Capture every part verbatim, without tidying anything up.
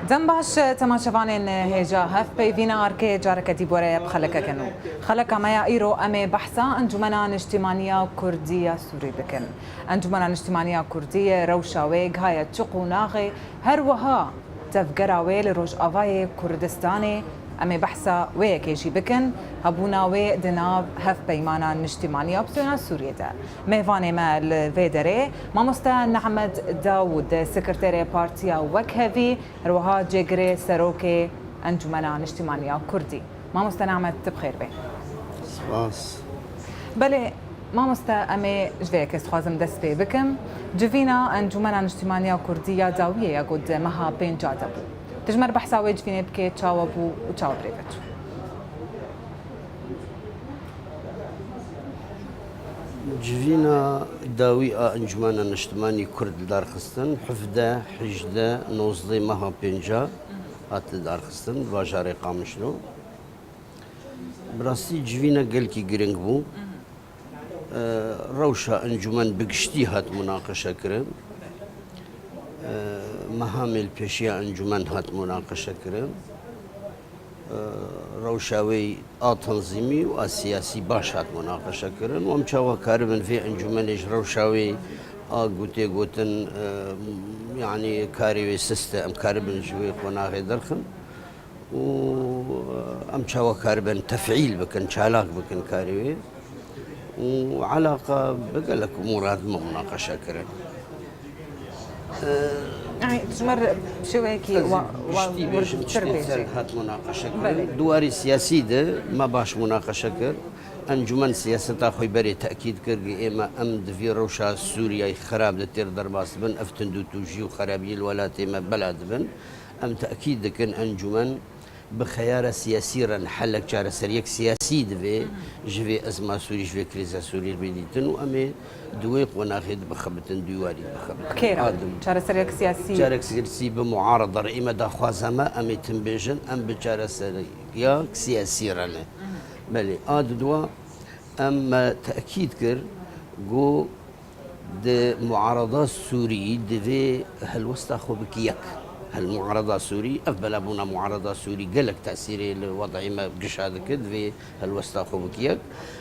Dem baş, temaşevanên hêja hevpeyvîna Arkê, careke dî bi we re bi xelekeke nû. Xeleka me ya îro, em ê behsa Encûmena Niştîmaniya Kurdî ya Sûrî bikin. Encûmena Niştîmaniya Kurdî, rewşa wê gihaye çi qonaxê, her wiha tevgera wê li Rojavayê Kurdistanê, em ê behsa wê yekê jî bikin, hebûna wê di nav Hevpeymana Niştîmaniya Opozîsyona Sûriyê de. Mêvanê me li vê derê, Mamoste Nehmed Dawûd, sekreterê Partiya Wekhevî, her wiha cêgirê serokê Encûmena Niştîmaniya Kurdî. Mamoste Nehmed, tu bi xêr bê. Spas. Belê, Mamoste, em ê ji vê yekê dixwazim dest pê bikim. Civîna Encûmena Niştîmaniya Kurdî ya dawiyê ya ku di meha pênca de bû. Tu ji me re behsa wê civînê bike, çawa bû û çawa bi rê ve çû? Civîna dawî a Encûmena Niştimanî Kurd li dar xistin, hevdeh, hejdeh, nozdeh meha pênca hat li dar xistin, bajarê Qamişlo. Bi rastî civîne gelkî giring bû. E, rewşa encûmen bi giştî hat munaqeşe kirin. E, mehamê li pêşiya encûmen hat munaqeşe kirin. E, rewşa wê a tenzîmî û a siyasî baş hat munaqeşe kirin. Û em çawa karibin vê encûmenê ji rewşa wê a gotê gotin, e, yanî karê wê sist e, em karibin ji wê qonaxê derxin. û em çawa karibin tefîl bikin, çalak bikin karê wê û elaqa bi gelek umûra dime munaqeşe kirin. Yanî, ji me re şêweyekî wa-, wa-, giştî bêjim, wirtir tiştê bêjî. Ser hat munaqeşe kirin. Belê. Di warî siyasî de me baş munaqeşe kir. Encûmen siyaseta xwe berê tekîd kir, ki ême em di vî rewşa Sûriyeyê xerab de têr derbas dibin, ev tundûtûjî û xerabiyê li welatê me bela dibin. Em tekîd dikin encûmen bi xeyara siyasî re helek, çareseriyek siyasî divê ji vê ezma Sûrî, ji vê krîza Sûrî bê dîtin û em ê di wê qonaxê de bixebitin, di wî warî de bixebitin. Bi kê re? Adim. Çareseriyek siyasî. Çareseriyek siyasî bi muarada re. Ême daxwaza me, em ê tim bêjin, em bi çareseriya siyasî re ne. Belê, a didwa em me tekîd kir, got, Di muarada Sûrî divê helwesta xwe bike yek. Hel muarada Sûrî, ev belabûna muarada Sûrî gelek tesîrê li wed'ê me gişa dike, divê helwesta xwe bike yek.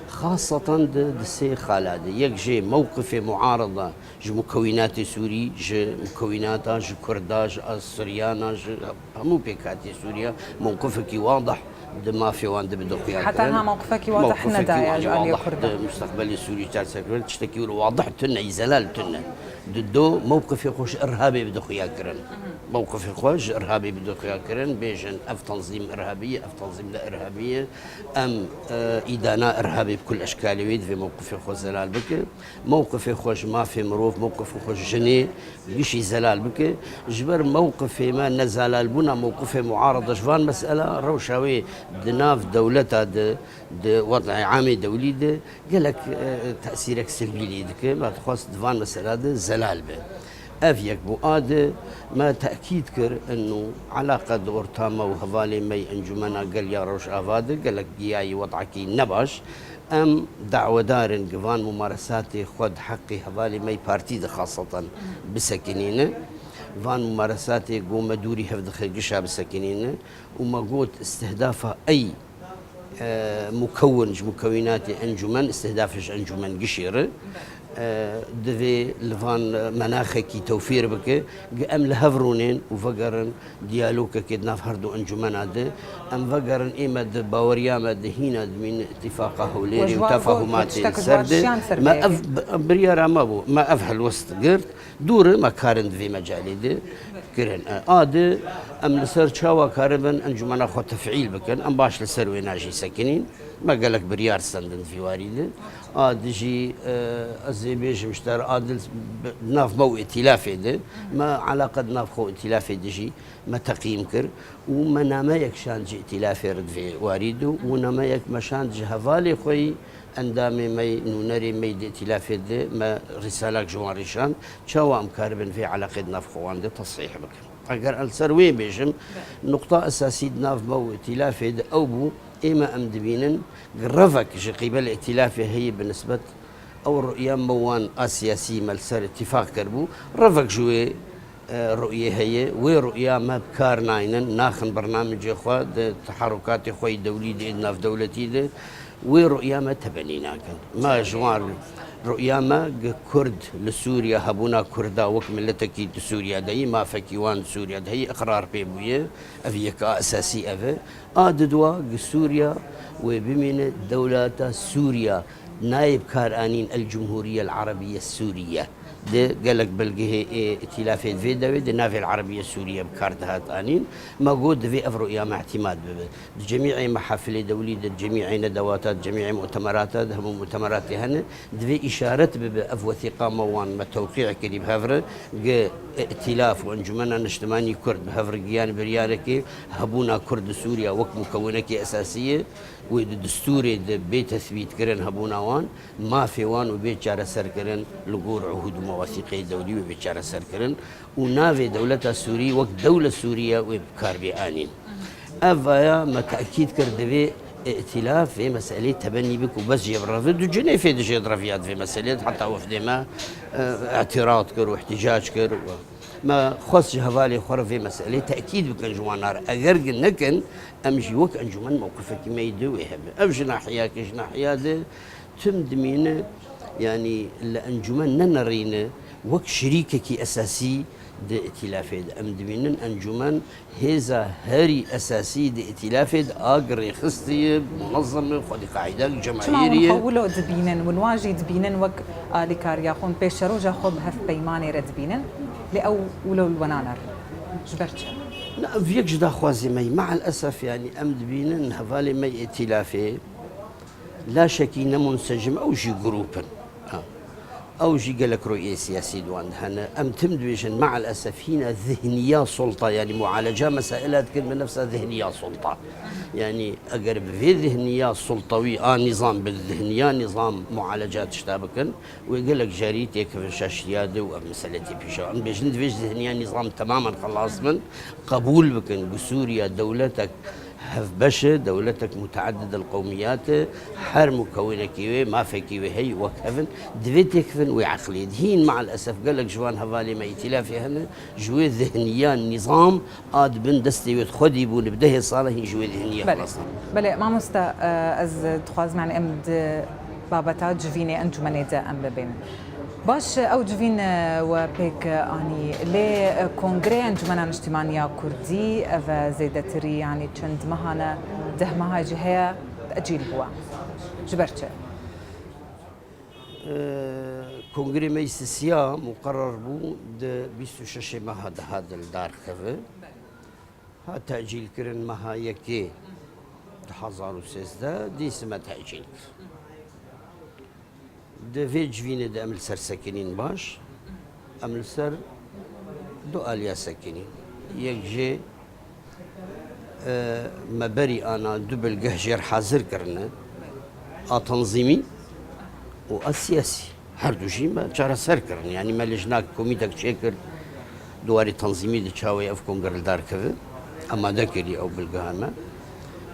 Xaseten di, di sê xala de. Yek jê mewqifê muarada ji mukewînatê Sûrî, ji mukewînata, ji Kurda, ji Suryana, ji hemû pêkhatiyê Sûriya mewqifekî wadih di mafê wan de bide xuya kirin. Heta niha mewqifekî wadih nedaye ji aliyê Kurdan. Di mustaqbelê Sûrî çarsekirin tiştekî wilo wadih tune, î zelal tune. Di do mewqifê xwe ji irhabê bide xuya kirin. Mewqifê xwe ji irhabê bide xuya kirin, bêjin ev tenzîm irhabî ye, ev tenzîm ne irhabî ye. Em, e, îdana irhabê bi kul eşkalê wê divê mewqifê xwe zelal bike. Mewqifê xwe ji mafê mirov, mewqifê xwe ji jinê gişî zelal bike. Ji ber mewqifê me, nezelalbûna mewqifê muarada ji van mesela, rewşa wê di nav dewleta de, di wed'ê amê dewlî de gelek, e, tesîrek sembîlî dike. Me dixwest di van mesela de zelal be. Ev yek bû. A di me tekîd kir, inu elaqe di orta me û hevalê me yê Encûmena Gel ya Rojava de gelek giyayî wed'ekî nebaş. Em dawedar in ki van mumaresatê xwe di heqê hevalê me yê partî de xaseten bisekinîne. Van mumaresatê ku me dûrî hev dixe gişa bisekinîne û me got istihdafa ey, e, mukewin ji mukewînatê encûmen, istihdafê ji encûmen gişê re, e, divê li van menaxekî tewfîr bike, ki em li hev rûnên û vegerin diyalogekê di nav her du encûmena de, em vegerin ê me di baweriya me de hîna dimîne îtîfaqa Hewlêrê û tefahumatê li ser de. Me ev bi-, biryara me bû, me ev helwest girt, dûre me karin di vê mecalê de kirin. E, a di em li ser çawa karibin encûmena xwe tefîl bikin, em baş li ser wêna jî sekinîn. Me gelek biryar stendin di vî warî de. A di jî, e, ez ê bêjim ji te re, a di bi-, di nav me û îtîlafê de, me elaqe di nav xwe û îtîlafê de jî me teqîm kir û me nameyek şand ji îtîlafê re di vê warî de û nameyek me şand ji hevalê xwe yî endamê me yî, nûnerê me yî di îtîlafê de me rîsalak ji wan re şand. Çawa em karibin vê elaqê di nav xwe wan de tesîh bikin? Eger ez li ser wê bêjim, nuqta esasî di nav me û îtîlafê de ew bû, ême em dibînin, grevek ji qîbelê îtîlafê heye bi nisbet Ew ruya me wan a siyasî me li ser îtîfaq kiribû. Revek ji wê, e, ruyê heye. Wê ruya me bi kar naynin, naxin bernamecê xwe, di teherûkatê xwe yê dewlî de, navdewletî de. Wê ruya me tebenî nakin. Me ji wan ruya me gi Kurd li Sûriye, hebûna Kurda wek miletekî di Sûriye de yî, mafekî wan di Sûriye de heyî, iqrar pê bûye. Ev yek a esasî ev e. A didwa gi Sûriya wê bimîne dewleta Sûriya. Nayê bi kar anîn El Cumhuriye El Arabiye Sûriye. Di gelek belgehê ê îtîlafê di vê dewê di navê El Arabiye Sûriye bi kar dihat anîn. Me got divê ev ruya me îtîmad bibe. Di cemî'ê mehafilê dewlî de, di cemî'ê nedewata, di cemî'ê mu'temerata, di hemû mu'temeratê hene. Divê îşaret bibe ev wesîqa me wan me tewqî kirî bi hev re, gi îtîlaf û Encûmena Niştimanî Kurd bi hev re giyan biryarekê hebûna Kurd li Sûriya wek mukewinekî esasî ye. Wê di distûrê de bê tesbîtkirin hebûna wan, mafê wan û bê çareserkirin li gor uhûd û mewasîqeyê dewlî wê bê çareserkirin û navê dewleta Sûrî wek dewle Sûriye wê bi kar bê anîn. Ev vaya me tekîd kir, divê îtîlaf vê meselê tebenî bik û bes jê bireve. Di Cinêfê de jê direviya di vê meselê de, heta wefdê me, e, îtîraz kir û îhtîcac kir. Me xwest ji hevalê xwe re vê meselê tekîd bikin ji wan re. Eger gi nekin, em jî wek encûmen mewqifekî me yê di wê hebe. Ev ji nahiyeke, ji nahiya de tim dimîne, yanî li encûmen nenerîne, wek şirîkekî esasî di îtîlafê de. Em dimînin encûmen hêza herî esasî di îtîlafê de a gi rêxistî ye, munezem e, xwedî qaîdek Çima hûn cemahîrî ye. Xwe wilo dibînin, hûn wan jî dibînin wek alîkariya xwe, hûn pêşeroja xwe bi hevpeymanê re dibînin, lê ew wilo li we nanere. Ji ber çi? Na, ev yek ji daxwazê me ye. Me'el esef, yanî em dibînin hevalê me yê îtîlafê, laşekî ne munsecim, ew jî grûp in. Ha. Ew jî gelek rûyê siyasî di wan de hene. Em tim dibêjin, me'el esef hîna zihniya sulta, yanî mualeca mesaila dikin bi nefsa zihniya sulta. Yanî eger bi vê zihniya sultawî a nîzam, bi zihniya nîzam mualeca tişta bikin, wê gelek carî têkevin şaştiya de û ev mesele tê pêşa. Em dibêjin, divê ji zihniya nîzam temamen xelas bin, qebûl bikin ku Sûriya dewletek hevbeş e, dewletek muteeddid el qewmiyat e, her mukewinekî wê, mafekî wê heye, wek hev in, divê têkevin wê eqliyê de. Hîn me'el esef gelek ji van hevalê me îtîlafê hene, ji wê zihniya nîzam a di bin destê wê de xwedî bûne bi dehê sala hîn ji wê zihniyê Belê. Xelas nabin. Belê, mamoste, e, ez dixwazim, yani, em di babeta civînê encûmenê de em bibênin. Baş, ew civîn, e, we pêk anî, lê, e, Kongrê Encûmena Niştimanî ya Kurdî, ev, e, zêdetirî, yani, çend mehan e, deh meha jî heye, tecîl bûye. Ji ber çi? E, Kongrê Meclisiya muqerer bû di bîst û şeşê meha de ha dildar keve. Ha tecîl kirin meha yekê du hezar û sêzdeh, dîsime tecîl kir. Di vê civînê de em li ser sekinîn baş, em li ser du aliya sekinîn. Yek jê, e, me berî ana du bilgeh jêr hazir kirine, a tanzîmî û a siyasî. Her du jî me çareser kirin. Yanî me lijnak komîtek çêkir, di warê tanzîmî de çawa ev kongre li dar keve, amade kirî ew bilgehan me.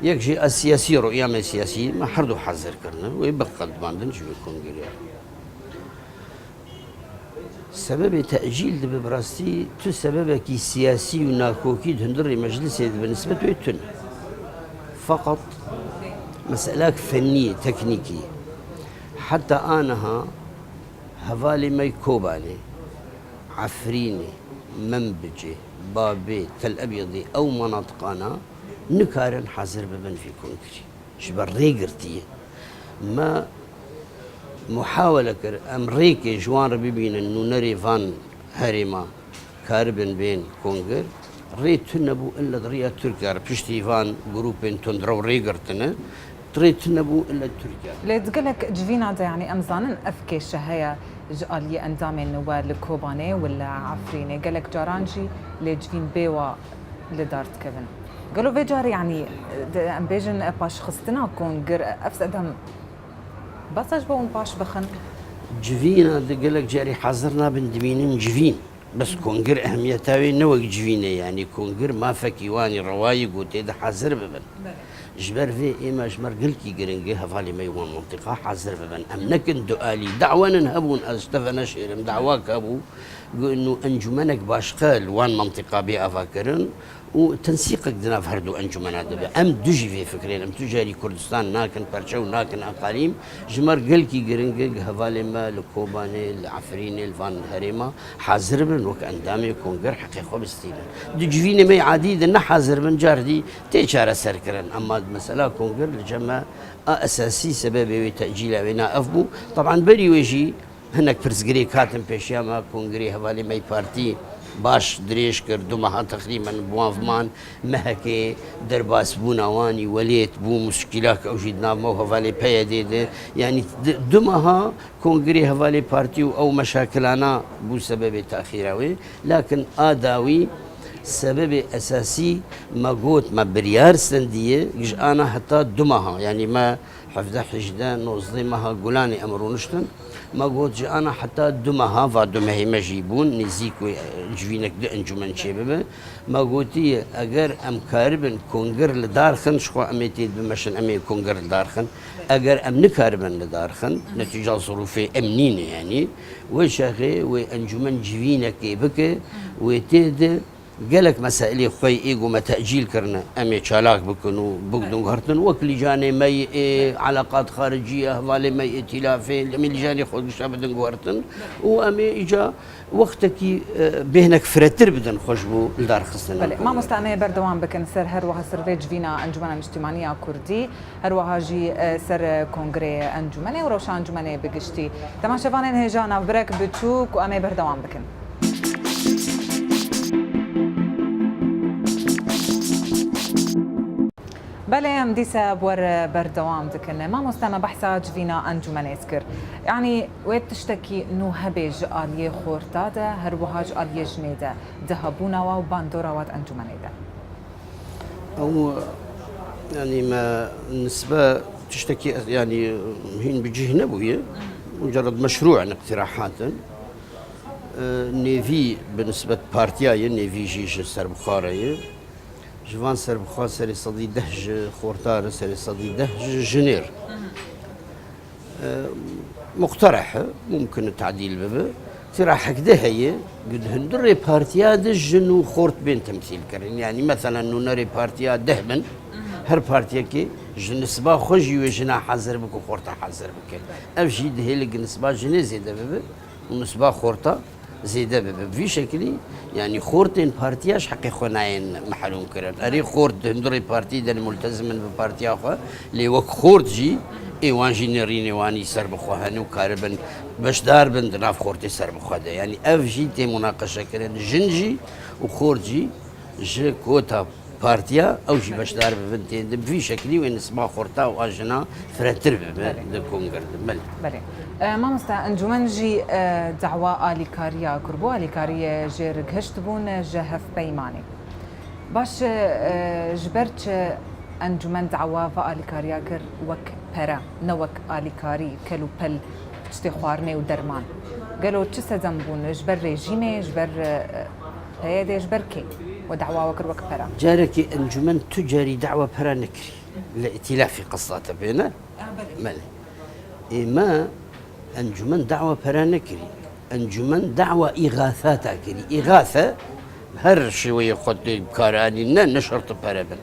Yek jî a siyasî, ruya me siyasî, me her du hazir kirine. Wê biqedbandin ji wê kongrê. Sebebê tecîl dibe, bi rastî tu sebebekî siyasî û nakokî di hundirê meclisê de bi nisbet wê tune. Feqet meselek fennî ye, teknîkî ye. Heta aniha hevalê me yê Kobanê, Efrînê, Menbicê, Babê, Tel Ebyedê, ew menatiqana nikarin hazir bibin vî kongrî. Ji ber rêgirtiyê. Me muhawele kir, em rêkê ji wan re bibînin, nûnerê van herêma karibin bên kongir. Rê tune bû, ille di riya Tirkiye re piştî van grûpên tundrew rê girtine. Rê tune bû, ille Tirkiye. Lê di gelek civîna de, yanî em zanin ev kêşe heye ji aliyê endamên we li Kobanê û li Efrînê. Gelek caran jî lê civîn bê wa li dar dikevin. Gelo vê carê, yanî, de, em bêjin, paşxistina kongir, ev sedem behsa ji bo hûn paş bixin? Civîna di gelek carî hazir nabin, dimînin civîn. Bes kongir ehmiyeta wê ne wek civîn e, yanî kongir mafekî wan î rewayî ku tê de hazir bibin. Belê. Ji ber vê ême ji me re gelkî giring e hevalê me yê wan mintîqa hazir bibin. Em nekin dualî. Dawenin hebûn, ez ji te ve neşêrim. Dawak hebû, gu-, nû encûmenek başqe li wan mintîqa bê avakirin û tensîqek di nav her du encûmena de be. Em dijî vê fikrê ne. Em tu carî Kurdistan nakin, perçew nakin, eqalîm. Ji me re gelkî giring e, hevalê me li Kobanê, li Efrînê, li van herêma hazir bin wek endamê konger heqê xwe bistînin. Di civînê me yê adî de ne hazir bin, car dî tê çareserkirin. Ema mesela konger li cem me a esasî sebebê wê tecîla wê na ev bû. Teban berî wê jî hinek pirsgirêk hatin pêşiya me, kongrê hevalê me yê partî baş dirêj kir, du meha teqrîben bi wan man, mehekê derbasbûna wan î welêt bû, muşkîlak ew jî di nav me û hevalê P Y D'ê de. Yanî di-, du meha kongrê hevalê partî û ew meşakilana bû sebebê taxîra wê. Lakin a dawî sebebê esasî me got me biryar sendiye, ji ana heta du meha, yanî me hevdeh, hejdeh, nozdeh meha Gulanê em rûniştin. Me got ji ana heta du meha, va du mehê me jî bûn, nêzîk wê, e, civînek du encûmen çêbibe. Me gotiye, eger em karibin konger li dar xin, ji xwe em ê têd bimeşin, em ê konger li dar xin. Eger em nikaribin li dar xin, netîca zirûfê emnî ne, yanî wê çaxê wê encûmen civînekê bike, wê tê de gelek meselê xwe yê ê ku me tecîl kirine, em ê çalak bikin û bigdin guhertin. Wek lîcanê me yê ê eleqat xaricî ye, hevalê me yê îtîlafê, em ê lîcanê xwe gişa bidin guhertin û em ê îca wextekî, e, bêhnek firetir bidin xwe ji bo lidarxistina Belê, konger. Mamoste, em ê berdewam bikin ser her wiha ser vê civîna Encûmena Niştimanî ya Kurdî, her wiha jî, e, ser, e, kongrê encûmenê û rewşa encûmenê bi giştî. Temaşevanên hêja, navbirek biçûk û em ê berdewam bikin. Belê, em dîsa bi we re berdewam dikin. Mamoste, me behsa civîna encûmenê dikir. Yanî wê tiştekî nû hebe ji aliyê xorta de, her wiha ji aliyê jinê de di hebûna we û bandora we di encûmenê de? Ew, yanî me nisbe tiştekî, yanî hîn bi cih nebûye. Mucerred meşrû in, iqtirahat in. E, nêvî bi nisbet partiya ye, nêvî jî ji serbixwe re ye. Ji van serbixwe serê sedî deh ji xorta re, serê sedî deh ji jinê re. E, muqtereh e, mumkin e tadîl bibe. Tira hekde heye, di hundirê partiya de jin û xort bên temsîl kirin. Yanî, meselen, nûnerê partiya deh bin, her partiyekê ji nisba xwe jî wê jina hazir bike û xorta hazir bike. Ev jî dihêle ki nisba jinê zêde bibe û nisba xorta zêde bibe. Bi vî şekilî, yanî xortên partiya ji heqê xwe nayên mehrûm kirin. Erê xort di hundirê partî de ne multezim in bi partiya xwe, lê wek xort jî ê wan jî nêrînê wan î serbixwe hene û karibin beşdar bin di nav xortê serbixwe de. Yanî ev jî tê munaqeşe kirin. Jin jî û xort jî ji kota partiya ew jî beşdar bibin tên de. Bi vî şekilî wê nisba xorta û a jina firetir bibe Belê. di konger de. Belê. Belê. E, mamoste, encûmen jî, e, dawa alîkariya kir bû, alîkariyê jê re gihiştibûn ji hevpeymanê. Baş e, e, ji ber çi encûmen dawa va alîkariya kir wek pere, ne wek alîkarî, kel û pel, tiştê xwarinê û derman? Gelo çi sedem bûn? Ji ber rejîmê, ji ber, e, P Y D, ji ber kê we dawa we kir wek pere? Carekê encûmen tu carî dawa pera nekirî. Li îtîlafê qesta te bêne. Ah, belê. Belê. Ê me encûmen dawa pera nekirî. Encûmen dawa îxasata kirî. Îxase her şêweyê xwe tê bikaranî, ne, ne şert pere bin.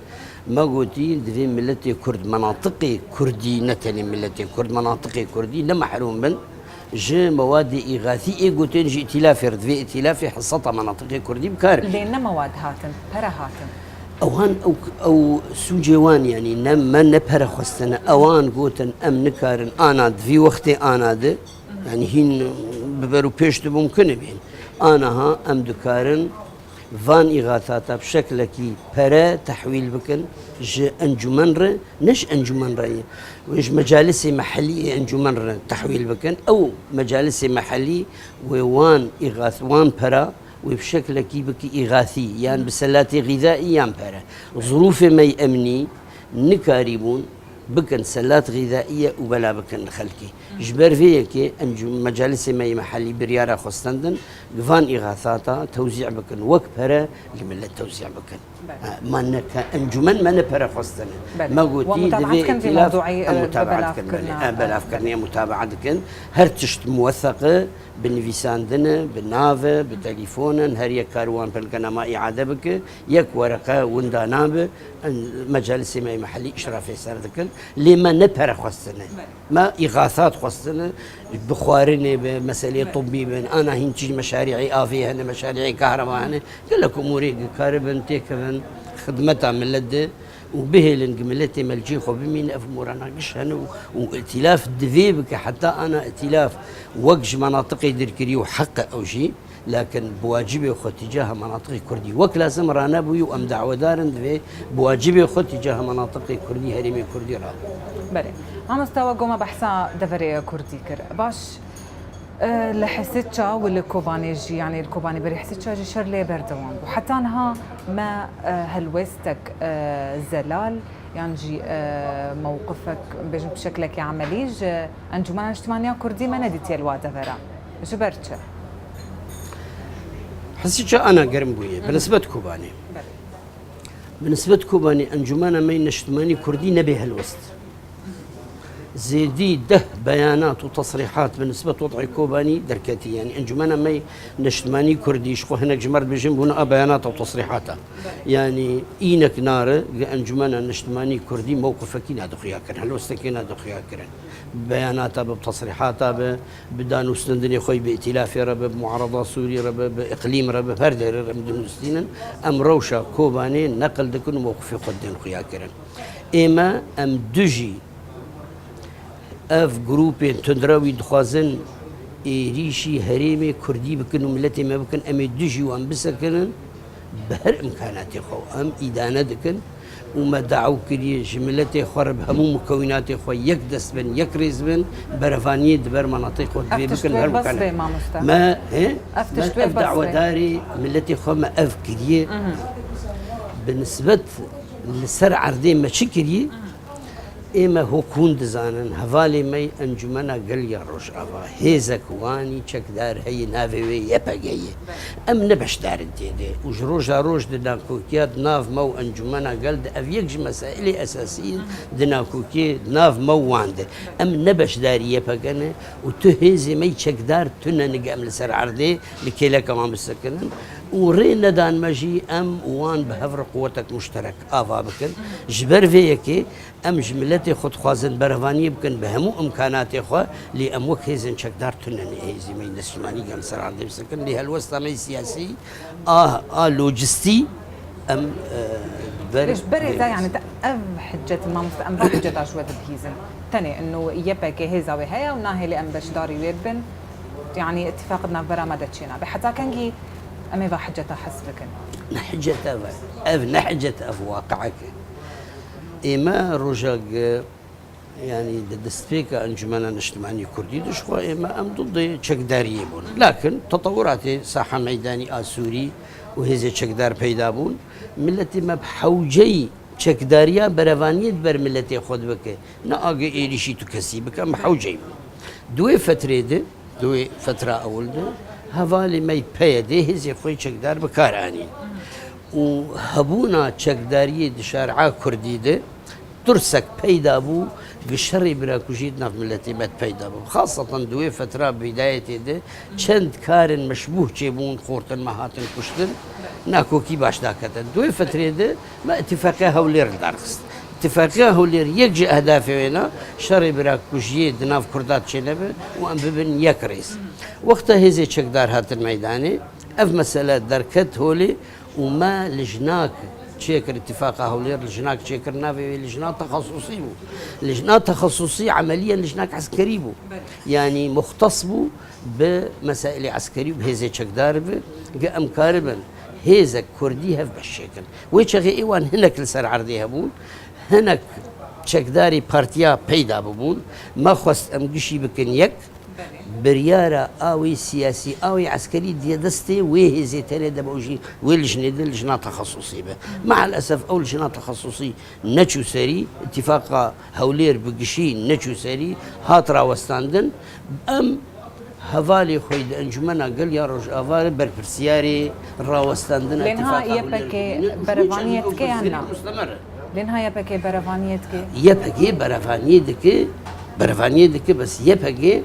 Me gotî, divê miletê Kurd, menatiqê Kurdî, ne tenê miletê Kurd, menatiqê Kurdî ne mehrûm bin ji mewadê îxasî ê gotên ji îtîlafê re, divê îtîlafê heseta menatiqê Kurdî bikar bînin. Lê ne mewad hatin, pere hatin. Ewan ew, ew sûcê wan, yanî ne me ne pere xwestine. Ewan gotin, em nikarin ana di vî wextê ana de, yanî hîn bi ber û pêş de mumkin e bên. Anaha em dikarin van îxasata bi şeklekî pere tehwîl bikin ji encûmen re, ne ji encûmen re ye. Wê ji mecalisê mehellî ê encûmen re tehwîl bikin. Ew mecalisê mehellî wê wan îxas, wan pera wê bi şeklekî bike îxasî, yan bi selatê xîzaî yan pere. Zirûfê me yê emnî nikarîbûn Bikin selat xîzaiye û bela bikin li xelkê. Ji ber vê yekê encû-, mecalisê me yê mehellî biryara xwe stendin, van îxasata tewzî bikin wek pere li milet tewzî bikin. Belê. Ha, ma ne ke encûmen me ne pere xwestine. Belê. Me gotî, we mutabaat divê dikin vê îtîlaf, mewduî, em e, mutabaat dikin, belê. Belavkirina, e, e, belavkirinê mutabaat dikin. Her tişt muweseq e, bi nivîsandin e, bi nav e, bi telefon e, her yek kar wan pir dike, nema îade bike, yek wereqe winda nabe, em, mecalisê me yê mehellî îşrafê ser dikin. Lê me ne pere xwestine. Belê. Me îxasat xwestine, bi xwarinê be, meseleyê Belê. Tibbî bin, ana hîn çî meşarî'ê avê hene, meşarî'ê kahreba hene. Gelek umûrê dikaribin têkevin xidmeta milet de û bihêlin ki miletê me li cihê xwe bimîne, ev morana giş hene û, û îtîlaf divê bike, heta ana îtîlaf wek ji menatiqê dîrkirî û heq e ew jî, lakin bi wacibê xwe tîcaha menatiqê kurdî wek lazim ranebûyî û em dawedar in divê bi wacibê xwe tîcaha menatiqê kurdî, herêmê kurdî rabû. Belê. Mamosta, we goma behsa deverê kurdî kir. Baş, e, li Hesitça û li Kobanê jî, yanî li Kobanê berî Hesitça jî şer lê berdewam bû. Heta niha me, e, helwestek, e, zelal yan jî, e, mewqifek, bêjin bi şeklekî emelî ji Encûmena Niştimaniya Kurdî me nedîtiye li wa devera. Ji ber çi? Hesitça ana germ bûye, bi nisbet Kobanê. Belê. Bi nisbet Kobanê encûmena me yê niştimanî kurdî nebê helwest. Zêdî deh beyanat û tesrîhat bi nisbet wed'ê Kobanî derketî. Yanî encûmena me yê niştimanî kurdî, ji xwe hinek ji me re dibêjin, bûne a beyanata û tesrîhata. Yanî înek nare gi encûmena niştimanî kurdî mewqifekî nade xuya kirin, helwestekê nade xuya kirin. Bi beyanata be, bi tesrîhata be, bi danûstendinê xwe yî bi îtîlafê re be, bi muarada Sûrî re be, bi îqlîm re be, her derê re em dinûstînin. Em rewşa Kobanê neqil dikin û mewqifê xwe didên xuya kirin. Ê me, em dijî ev grûpên tundrewî dixwazin êrîşî herêmê kurdî bikin û miletê me bikin, em ê dijî wan bisekinin. Bi her îmkanatê xwe em îdane dikin û me daw kiriye ji miletê xwe re bi hemû mukewînatê xwe yek dest bin, yek rêz bin, berevaniyê di ber menatê xwe divê bikin, bi her îmkanatê. Ev tişt wê bes be, mamoste. Me, he? Ev tişt wê bes be. Me ev dawedarê miletê xwe me ev kiriye. Mhm. Bi nisbet li ser erdê me çi kiriye? Mhm. Ê me hok hûn dizanin, hevalê me yê Encûmena Gel ya Rojava, hêzek wanî çekdar heye, navê wê Y P G ye. Em ne beşdar in tê de û ji roja roj di nakokiya di nav me û Encûmena Gel de ev yek ji mesailê esasî in di nakokiyê di nav me û wan de. Em ne beşdarî Y P G ne û tu hêzê me yî çekdar tune nige em li ser erdê li kêleka wan bisekinin û rê nedan me jî em û wan bi hev re quwetek muşterek ava bikin. Ji ber vê yekê Em ji miletê xwe dixwazin berevaniyê bikin bi hemû îmkanatê xwe, lê em wek hêzên çekdar tune ne. Hêzê me yê niştimanî em ser erdê bisekin, lê helwesta me yê siyasî a, a lojistî em, e, ber Lê ji berê te, yanî, te ev hicet, mamoste, em va hiceta ji we dibihîzin. Tenê ino Y P G hêza wê heye û nahêlê em beşdarî wê bibin. Yanî îtîfaq di navbera me de çênabe. Heta kengî em ê va hiceta hez bikin? Ne hicet ev e. Ev ne hicet, ev waqi'ek e. Ê me rojek, e, yanî di destpêka Encûmena Niştimanî Kurdî de ji xwe ê me em didê çekdariyê bûn. Lakin tetewuratê saha meydanî a Sûrî û hêzê çekdar peyda bûn. Miletê me bi hewceyî çekdariya berevaniyê di ber miletê xwe de bike. Ne agê êrîşî tu kesî bike, em bi hewceyî bûn. Di wê fetrê de, di wê fetra ewil de, hevalê me yê P Y D hêzê xwe yê çekdar bi kar anîn. Û hebûna çekdariyê di şari'a Kurdî de, Tirsek peyda bû, gi şerê birakujî di nav miletê me de peyda bû. Xaseten di wê fetra bidayetê de çend karên meşbûh çêbûn, xortin me hatin kuştin, nakokî baş dakete. Di wê fetrê de me Îtîfaqiya Hewlêr li dar xist. Îtîfaqiya Hewlêr yek ji ehdafê wê ne, şerê birakujiyê di nav Kurda de çênebe û em bibin yek rêz. Wexta hêzê çekdar hatin meydanê, ev mesele derket holê, û me lijnak çêkir, Îtîfaqa Hewlêr lijnak çêkir, navê wê lijna texesusî bû. Lijna texesusî emeliyen lijnak eskerî bû. Belê. Yanî muxtes bû bi mesailê eskerî û bi hêzê çekdar bi, gi em karibin hêzek kurdî hev beş çêkin. Wê çaxê ê wan hinek li ser erdê hebûn, hinek çekdarî partiya peyda bibûn. Me xwest em gişî bikin yek, Biryara a wê siyasî, a wê eskerî diye destê wê hêzê tenê de be û jî wê lijnê de lijna texesusî be. Me'el esef ew lijna texesusî neçû serî, îtîfaqa Hewlêr bi gişî neçû serî, hat rawestandin. Em hevalê xwe yî di Encûmena Gel ya Rojava re berpirsiyarê rawestandina Lê niha îtîfaqa Hewlêr Y P G dibînin û ji wê berevaniyê çendî dike yan wekîlî na? Mustemar e. Lê niha Y P G berevaniyê dike? Y P G berevaniyê dike, berevaniyê dike, bes Y P G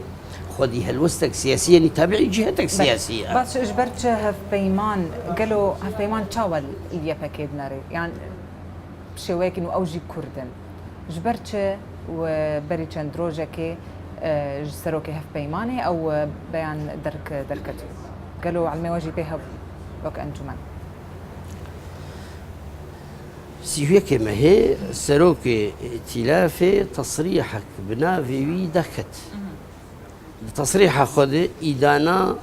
xwedî helwestek siyasî ye, yanî tabiî cîhetek siyasî ye. Baş, ji ber çi hevpeyman, gelo hevpeyman çawa li Y P G dinere? Yan bi şêweyekî nû ew jî Kurd in. Ji ber çi we berî çend rojekê, e, ji serokê hevpeymanê ew, e, beyan derk-, derketiyo? Gelo ilmê we jî pê hebû wek encûmen? Sî û yekê mehê serokê îtîlafê tesrîhek bi navê wî derket. Di tesrîha xwe de îdana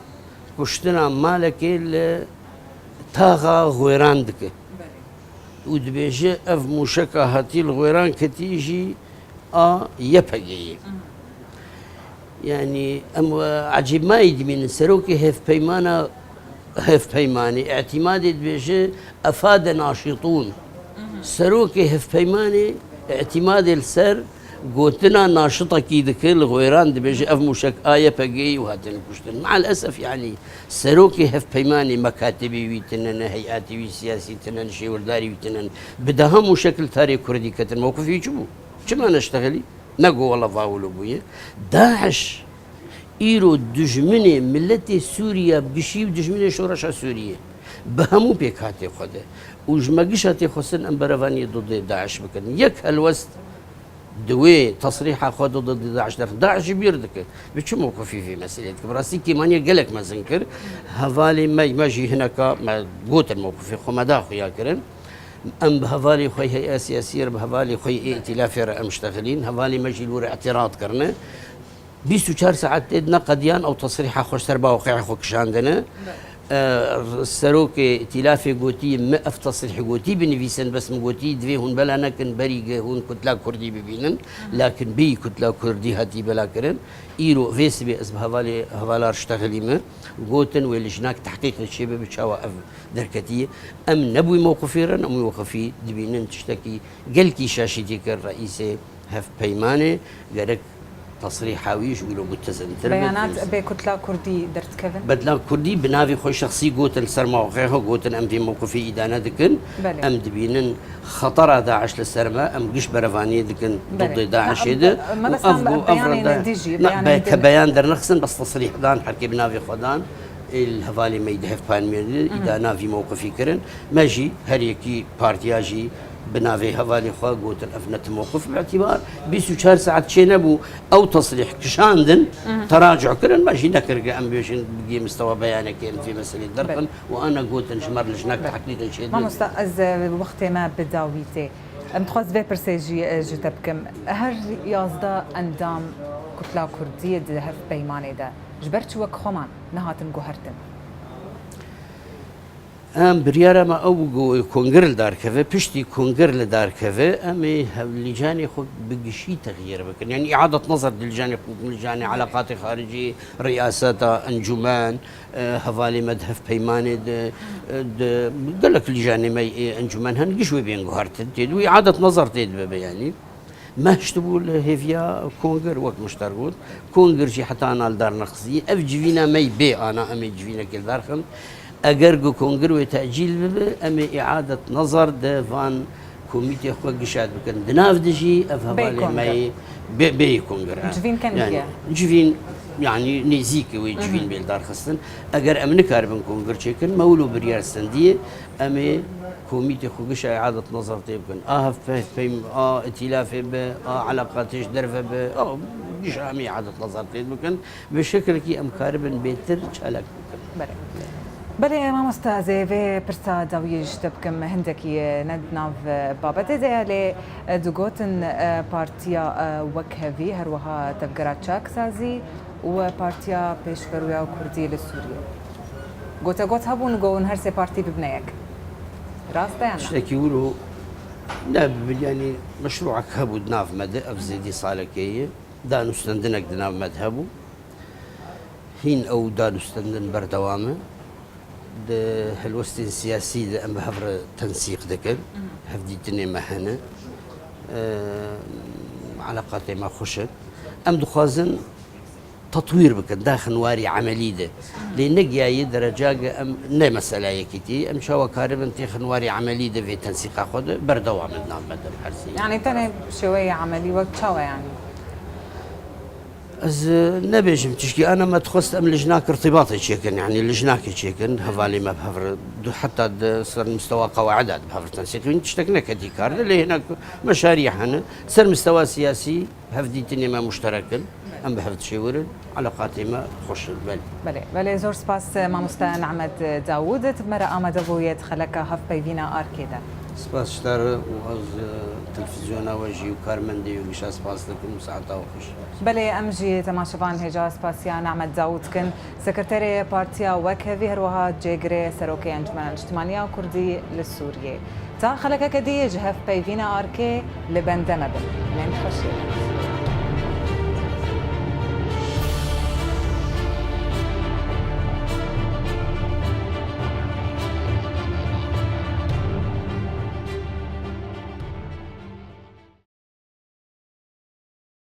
kuştina malekê li taxa Xwêran dike û dibêje, ev mûşeka hatî li Xwêran ketî jî a Y P G'ê ye. Yanî em, e, ecêbmayî dibînin, serokê hevpeymana, hevpeymanê, îtîmadê dibêje, efade naşîtûn. Serokê hevpeymanê îtîmadê li ser gotina naşitekî dike, li Xwêran dibêje, ev mûşek a Y P G'ê û hatine kuştin. Me'el esef, yanî serokê hevpeymanê, mekatibê wî tine ne, heyatê wî siyasî tine ne, şêwirdarê wî tine ne. Bi deha mûşek li tarê Kurdî ketin, mewqifê wî çi bû? Çima neştexilî? Ne got, wela va wilo bûye. DAIŞ îro dijminê miletê Sûriye bi gişî û dijminê şoreşa Sûriyê bi hemû pêkhatê xwe de. Û ji me giş hatê xwestin em berevaniyê dudê DAIŞ bikin. Yek helwest di wê tesrîha xwe dudê DAIŞ derxin. DAIŞ jî bîr dike. Bi çi mewqifî vê meselê dike? Bi rastî kêmaniya gelek mezin kir. Hevalê me, me jî hineka me gotin mewqifê xwe, me da xuya kirin. Em bi hevalê xwe yê hey'a siyasî re, bi hevalê xwe yê îtîlafê re em ştexilîn. Hevalê me jî li wir îtîrad kirine. Bîst û çar saet tê neqediyan ew tesrîha xwe ji ser mewqeya xwe kişandine. E, serokê îtîlafê gotî, min ev tesrîh gotî binivîsin, bes min gotî, divê hûn bela nekin, berî ge hûn Kutla Kurdî bibînin. Lakin bêyî Kutla Kurdî hatî bela kirin. Îro vê sibê ez bi hevalê, hevala re ştexilîme. Gotin wê lijnak tehqîqê çêbe bi çawa ev derketiye. Em ne bi wî mewqifê re ne, em wî mewqifî dibînin tiştekî gelkî şaşîtî kir reîsê hevpeymanê, gerek tesrîha wî ji wilo bû tezintir be. Beyanat bê Kutla Kurdî derdikevin? Bedla Kurdî bi navê xwe şexsî gotin, li ser mewqeya xwe gotin, em vê mewqifê îdane dikin. Belê. Em dibînin xetera DAIŞ li ser me, em giş berevaniyê dikin Belê. dudê DAIŞê de. Me û bes ev an got, ev beyanên rede, din jî, ne, beyanên be-, din. Ke beyan dernexistin, bes tesrîh dan, herkê bi navê xwe dan. Ê li hevalê me yî di hevpeymanê de, Mhm. îdana vî mewqifî kirin. Me jî her yekî partiya jî bi navê hevalê xwe gotin, ev ne ti mewqif bi îtîbar. Bîst û çar saet çê nebû, ew tesrîh kişandin, Mhm. teracu kirin, me jî nekir ke em bêjin bigihê mistewa beyanekê em vê meselê derxin Belê. û ana gotin ji me re lijnek Belê. tehqîqê çêdin. Mamosta, ez, e, wextê me bi dawî tê. Em dixwaz vê pirsê jî, e, ji te bikim. Her yazdeh endam Kutla Kurdiyê di hevpeymanê de ji ber çi wek xweman nehatin guhertin? Em biryara me ew bû ku kongir li dar keve, piştî kongir li dar keve, em ê hev-, lîcanê xwe bi gişî texyîr bikin. Yanî îadet nezar di lîcanê xwe, lîcanê eleqatê xaricî, riyaseta, encûmen, e, hevalê me di hevpeymanê de, e, di gelek lîcanê me ê encûmen hene, giş wê bên guhertin. Tê di wî îadet nezar tê dibe be yanî. Me hiştibû li hêviya kongir, wek min ji te re got. Kongir jî heta ana li dar nexistî. Ev civîna me yî bê ana, em ê civînekê li dar xin. Eger ku kongir wê tecîl bibe, em ê îadet nezar di van komîtê xwe gişa bikin. Di nav de jî ev Bê hevalê me kongir. yê bê, bê kongir, ha. Civîn kengî Yani, ye? civîn, yani nêzîk wê civîn Mhm. bê li dar xistin. Eger em nikaribin kongir çêkin, me wilo biryar sendiye, em ê komîtê xwe gişa îadet nezar tê bikin. A hevpeyv-, peym-, a îtîlafê be, a eleqatê ji derve be, a gişa em ê îadet nezar tê bikin. Bi şekilekî em karibin bêtir çalak bikin. Belê. Belê, mamosta, ez ê vê pirsa dawiyê ji te bikim. Hindekî, e, ne di nav, e, babetê de ye, lê, e, digotin, e, partiya, e, Wekhevî, her wiha Tevgera Çaksazî û Partiya Pêşverûya Kurdî li Sûriyê. Gotegot hebûn, got hûn her sê partî bibine yek. Rast e yan na? Tiştekî wilo ne, yanî meşrûek hebû di nav me de, ev zêdî salekê ye. Danûstendinek di nav me de hebû. Hîn ew danûstendin berdewam e. Di helwestên siyasî de em bi hev re tensîq dikin. Hevdîtinê me hene. E, eleqatê me xweş in. Em dixwazin tetwîr bikin, daxin warî emelî de. Lê negiyayî derecage em ne mesela yekîtî. Em çawa karibin têxin warî emelî de vê tensîqa xwe de berdewam in navbet em her sî. Yani tenê şêweyê emelî wek çawa yani? Ez e, nebêjim tişkî ana me dixwest em lijnak irtibatê çêkin, yani lijnakê çêkin, hevalê me bi hev re, du, heta di ser mistewa qewaida de bi hev re tensîq bin, tiştek neketî kar de, lê hinek meşarî hene, ser mistewa siyasî hevdîtinê me muşterek in, em bi hev dişêwirin, eleqatê me xweş in, belê. Belê, belê zor spas e, mamoste Nehmet Dawûd, tu bi me re amade bûye di xeleka hevpeyvîna Arkê de. Spas ji te re û ez e, televîzyona we jî û karmendê û gişa spas dikim û saeta we xweş. Belê, em jî temaşevan hêja spasiya Nehmet Dawûd dikin, sekreterê Partiya Wekhevî, her wiha cêgirê Serokê Encûmena Niştimaniya Kurdî li Sûriyê. Ta xelekeke dî ji hevpeyvîna Arkê li bende me bin. Hemên xweşiyê.